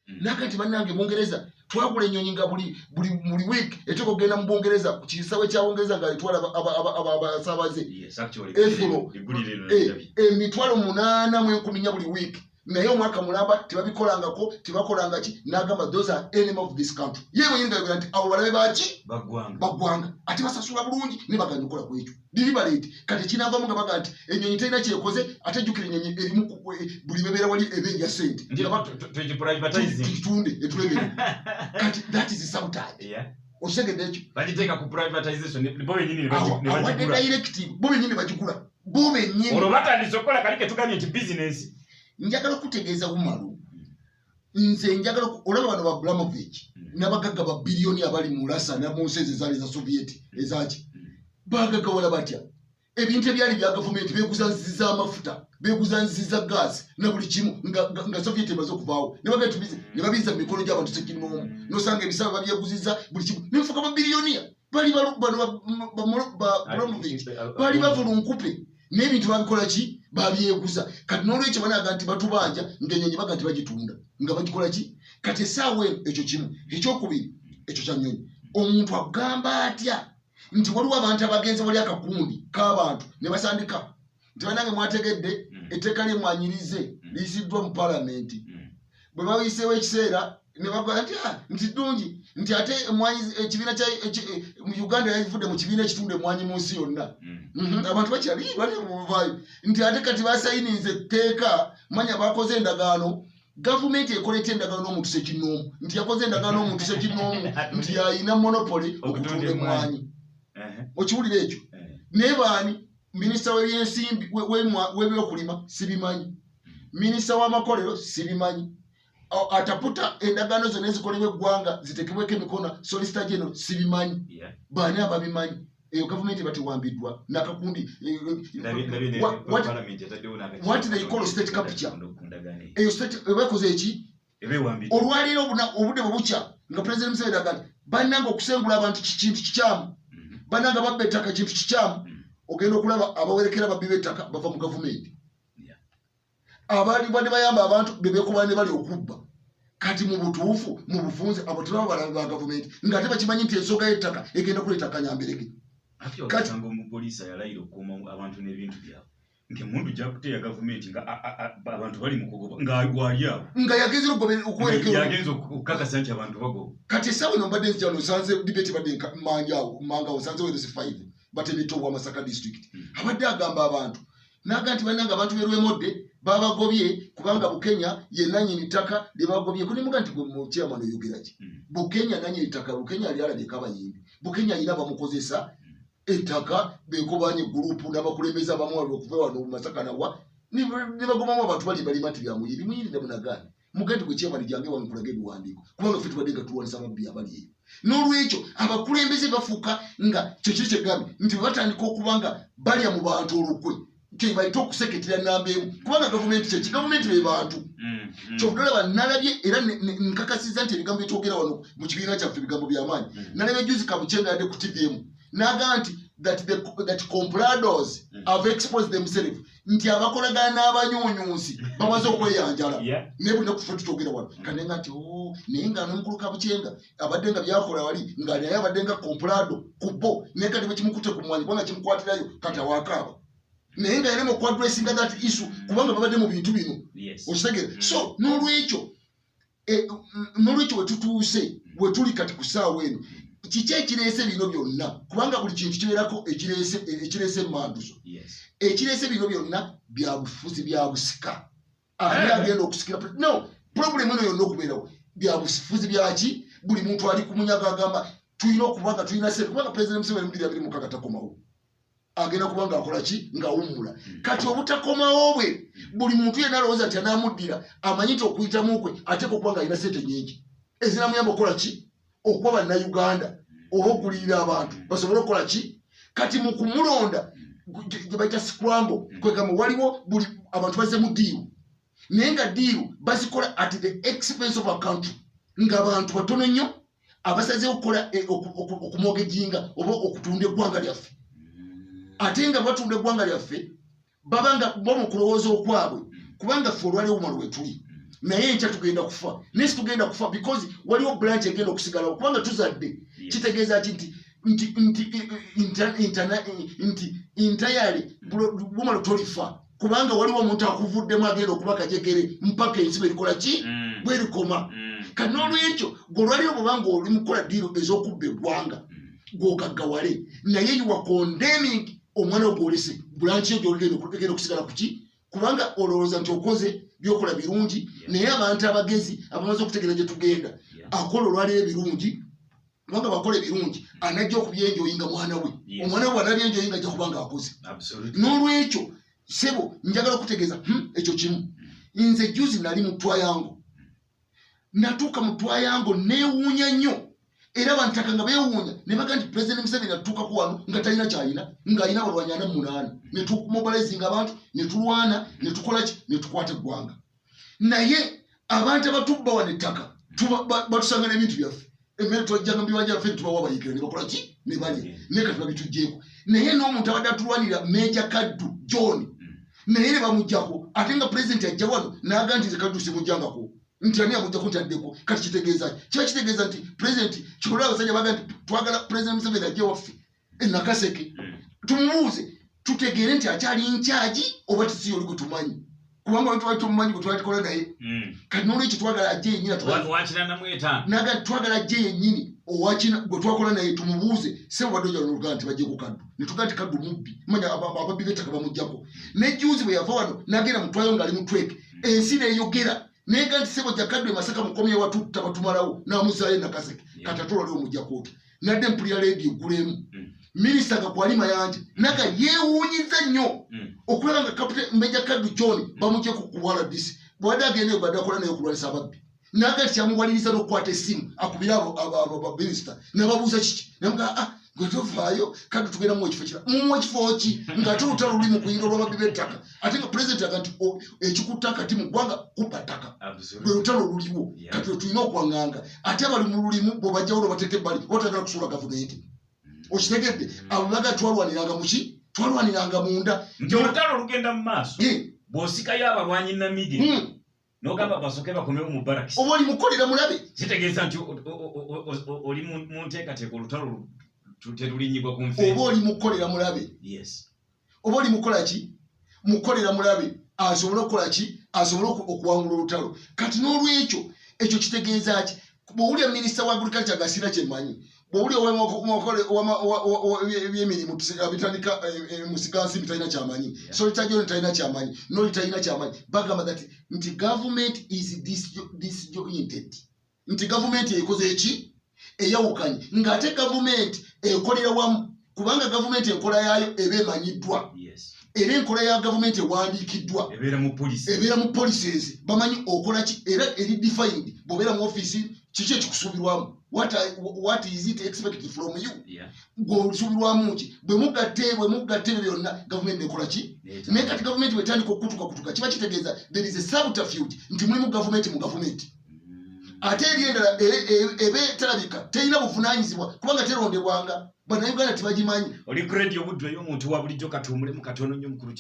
Naga nti, "Bannange, Bungereza twagula ennyonyi nga buli week eteeka okugenda mu Bungereza ku kisaawe kya Bungereza nga etwala abasaabaze Efulo. 8,400 buli week, naye omwaka mulamba tebabikolangako, tebakolanga ki." N'agamba, "Those are enemy of this country." Ye mwenyini ngayogera nti abo balabe baki? Baggwanga. Baggwanga, ate basasula bulungi ne baganya okukola ku ekyo deliberate. Kati kinavamu nga baga nti ennyonyi terina kyekoze, ate jjukira ennyonyi erimu buli bebeera wali eba erya sente. Nti tugiprivatizing. Tugitunde etulemere. Kati that is sabotage. Okitegedde ekyo? Bagiteeka ku privatization, bo benyini ne ne awadde bagigula. Directive, bo benyini bagigula, bo benyini. Olwo batandise okukola kali ketugambye nti bizinesi. Njagala okutegeeza bumalu, nze njagala olaba bano ba Abramovich n'abagagga ba biliyoni abali mu Russia ne mu nsi ezo ezaali eza Soviet ezaki, bagagawala batya? Ebintu ebyali bya gavumenti beguza nzizi z'amafuta, beguza nzizi za gaasi na buli kimu nga Soviet emaze okuvaawo, ne bagenda tubize ne babiza mu mikono gy'abantu sekinoomu, nosanga ebisawe babyeguziza buli kimu nebifuuka babiliyoniya. Bali bano ba Abramovich baali bavulunkupe n'ebintu babikola ki? Babyeguza. Kati n'olwekyo banaga nti batubanja ng'ennyonyi baga nti bagitunda nga bagikola ki? Kati essaawa eno ekyo kimu. Ekyokubiri, ekyo kya nnyonyi, omuntu agamba atya nti waliwo abantu abagenze wali, akakundi k'abantu ne basandika nti, "Banange, mwategedde etteeka lyemwanyirize liyisiddwa mu palamenti?" Bwe bayiseewo ekiseera ne bakola nti, "Ah, nti ddungi," nti ate emwanyi ekibiina kya mu Uganda yavudde mu kibiina ekitunda emwanyi mu nsi yonna. Abantu bakyali bali buvaayo nti ate kati basayininze etteeka, manya bakoze endagaano. Gavumenti ekola etya endagaano n'omuntu sekinnoomu, nti yakoze endagaano n'omuntu sekinnoomu nti yayina monopoly okutunda emwanyi? Okiwulira ekyo? Naye baani? Minisita w'ebyensimbi, w'ebyokulima sibimanyi, minisita w'amakolero sibimanyi, ataputa endagaano zonna ezikolebwa eggwanga zitekebweko emikono, solicitor general sibimanyi. Baani ababimanyi? Eyo gavumenti batewambiddwa nakakundi. What they call state capture. Eyo state ebakoze eki? Olwaleero obudde bwe bukya nga President Museveni aga nti, "Bannange, okusengula abantu kintu kikyamu, bannange, babba ettaka kintu kikyamu." Ogenda okulaba abawerekera babbi b'ettaka bava mu gavumenti. Abaali badde bayamba abantu bebekuba ne bali okubba. Kati mu butuufu, mu bufunze, abo tebaba balabe ba gavumenti ng'ate bakimanyi nti ensonga y'ettaka egenda kuleeta akanyamberege. Kati omupoliisi yalayira okukuuma abantu n'ebintu byabwe ng'emmundu gyakuteya gavumenti nga abantu bali mu kugoba nga wali awo. Nga yagenzera okuwerekera. Yagenza okukakasa nti abantu bagoba. Kati essaawa eno mbadde nzija wano, nsanze debate badde mangi awo manga awo, nsanze LC 5 batemetta obwa Masaka District. Abadde agamba abantu naga nti, "Bannange, abantu berwemodde babagobye kubanga Bukenya ye nanyini ttaka lye bagobye." Kunimuga nti, "Gwe mu chairman oyogera ki? Bukenya nanyini ttaka? Bukenya ali alabyeko abayimbi? Bukenya ayina bamukozesa ettaka, bekobanye gurupu n'abakulembeze abamu wali okuva wano mu Masaka nawa ne bagobamu abantu bali balima nti byamuyimbi muyirinde munagaane." Mugende gwe chairman, jange wano nkulaga ebiwandiiko, kubanga ffe tubadde nga tulwanisa ababbi abali eyo. N'olwekyo abakulembeze bafuuka nga kyekiri kyegambye nti bwe batandika okuba nga balya mu bantu olukwe, kyebayita okuseketera namba emu, kubanga gavumenti kyeki? Gavumenti be bantu. Kyova olaba nalabye era nkakasiza nti ebigambo byetwogera wano mu kibiina kyaffe bigambo byamaanyi. Nalabye juzi Kabukyenga yadde ku TVM n'agamba nti that compradors have exposed themselves, nti abakolagana n'abanyunyunsi bamaze okweyanjala. Naye buli naku ffe tutwogera wano kanenga nti, "Oh," naye nga n'omukulu Kabukyenga abadde nga byakola wali nga naye abadde nga comprado ku bo, naye kati bwekimukutte ku mwanyi kubanga kimukwatirayo kati awakaaba, naye nga yarema okuaddressinga that issue kubanga babadde mu bintu bino. Okitegeera? So n'olwekyo wetutuuse wetuli kati ku ssaawa eno, kiki ekireese bino byonna? Kubanga buli kintu kibeerako ekireese emanduso. Ekireese bino byonna byabufuzi, bya busika. Ani agenda okusikira? No problem eno yonna okubeerawo byabufuzi byaki? Buli muntu ali ku munyago, agamba tulina okuba nga tulina sente, kubanga President Museveni mu 2026 takomawo, agenda kuba nga akola ki? Ng'awummula. Kati obutakomawo bwe, buli muntu yenna alowooza nti anaamuddira amanyi nti okuyitamu kwe ateeka okuba nga alina sente nyingi ezinamuyamba okukola ki? Okuba Bannayuganda oba okulirira abantu basobole okukola ki? Kati mu kumulonda gye bayita scramble, kwegamba waliwo buli abantu bazze mu deal, naye nga deal bazikola at the expense of a country, ng'abantu batono nnyo abasazeewo okukola okumortgaginga oba okutunda eggwanga lyaffe. Ate nga batunda eggwanga lyaffe, baba nga bo mu kulowooza okwabwe, kubanga ffe olwaliwo mumalo wetuli. Naye enkya tugenda kufa, naye situgenda kufa because waliwo branch egenda okusigalawo, kubanga tuzadde. Kitegeeza ki nti entirely bumalo tolifa, kubanga waliwo omuntu akuvuddemu agenda okuba kajegere mpaka ensi bwerikola ki, bwerikoma. Kati n'olwekyo gwe olwaliro bwobanga oli mukukola deal ez'okubba eggwanga, gwogaggawale, naye you are condemning omwana ogwolese branch yo gyolugenda okusigala kuki, kubanga olowooza nti okoze byokola birungi. Naye abantu abagezi abamaze okutegeera gye tugenda, akola olwaliro ebirungi, kubanga bakola ebirungi anajja okubyenjoyinga mwana we. Omwana we bwanabyenjoyinga ajja kubanga akoze. N'olwekyo sebo, njagala okutegeeza, ekyo kimu. Nze juzi nali mu twayango, natuuka mu twayango neewuunya nnyo, era bantaka nga beewuunya ne baga nti President Museveni atutuukako wano nga talina kyalina, ng'alina abalwanyi 48, ne tumobilizinga abantu, ne tulwana, ne tukola ki, ne tukwata eggwanga. Naye abantu abatubba wano ettaka batusanga n'ebintu byaffe, emmere twajjanga mu bibanja byaffe, netubawa abayigiro ne bakola ki, ne balya, naye kati babitugjeeko. Naye n'omuntu abadde atulwanira, Major Kaddu John, naye ne bamugjako, ate nga pulezidenti ajja wano n'aga nti nze Kaddu simujjangako, nti ani amujjako nti addeko. Kati kitegeeza ki? Kiba kitegeeza nti pulezidenti kikola abasajja baga nti twagala Pulezidenti Museveni ajje waffe enakaseke, tumubuuze tutegeere nti akyali in charge oba tisiyo oli gwe tumanyi, kubanga oli twali tumumanyi gwe twali tukola naye. Kati n'olwekyo twagala ajje yennyini wakina namwetaano. Naga twagala ajje yennyini owakina gwe twakola naye, tumubuuze, sebo badde ojja noluganda nti bajjeko Kaddu, netugaa nti Kaddu mubbi, manya ababbi b'ettaka bamugjako. Ne juzi bwe yava wano n'agenda mutwayo ng'ali mutweke ensi neyogera nega nti sebo jakaddu e Masaka mukomye watutta batumalawo, n'amuzaayo e Nakaseke. Kati ate olwali omuggyako otya? Nadde mpulira leediyo eggulemu, minisita nga kwali Mayanja naga yeewuunyiza nnyo okulaba nga Captain Major Kaddu John bamugye ku RDC, bwadde agenda eyo bwadde akola naye okulwanisa ababbi. Naga nti kyamuwaliriza n'okukwata essimu akubire abo baminisita nababuuza kiki, namuga, ah, gwe tovaayo, Kaddu tugenda muwa ekifo kira, mumuwa ekifo ki ng'ate olutalo luli mu kuyinga olw'ababbi b'ettaka, ate nga pulezidenti aga nti ekikutta kati mu ggwanga kubba ttaka, lwe lutalo oluliwo. Kati lwe tulina okwaŋŋanga, ate abali mu lulimu bwebajjawo lwebateeka ebbali oba toyagala kusuula gavumenti, okitegedde? Abo baga twalwaniranga muki, twalwaniranga munda. Nti olutalo olugenda mu maaso, bw'osikayo abalwanyi namige, n'ogamba basooke bakomewo mu barracks, oba oli mukolera mulabe. Kitegeeza nti oli mu nteekateeka olutalo terulinyibwa ku nfe. Oba oli mukolera mulabe. Oba oli mukola ki, mukolera mulabe asobole okukola ki, asobole okuwangula olutalo. Kati n'olwekyo ekyo kitegeeza ki? Bw'owulira minisita wa agriculture nga sina kyemmanyi, bw'owulira ebyemirimu bitandika musigansimbi talina kyamanyi, Solita John talina kyamanyi, noli talina kyamanyi, bagamba that nti government is disjointed, nti gavumenti ekoze eki, eyawukanye, ng'ate gavumenti ekolera wamu, kubanga gavumenti enkola yaayo eba emanyiddwa, era enkola ya gavumenti ewandiikiddwa, ebeera mu policy. Ebeera mu policies, bamanyi okola ki, era eri defined. Bw'obeera mu office, kiki ekikusuubirwamu? What is it expected from you? Gweosuubirwamu ki? Bwe mugatte ebyo byonna, gavumenti nekola ki? Naye kati gavumenti bwetandika okukutukakutuka, kiba kitegeeza there is a subterfuge nti mulimu gavumenti mu gavumenti, ate eri endala eba terabika, terina buvunaanyizibwa kubanga terondebwanga, Bannayuganda tebagimanyi. Oli ku Radio Buddu ey'omuntu wa bulijjo. Katuwumulemu katono nnyo, mukulu.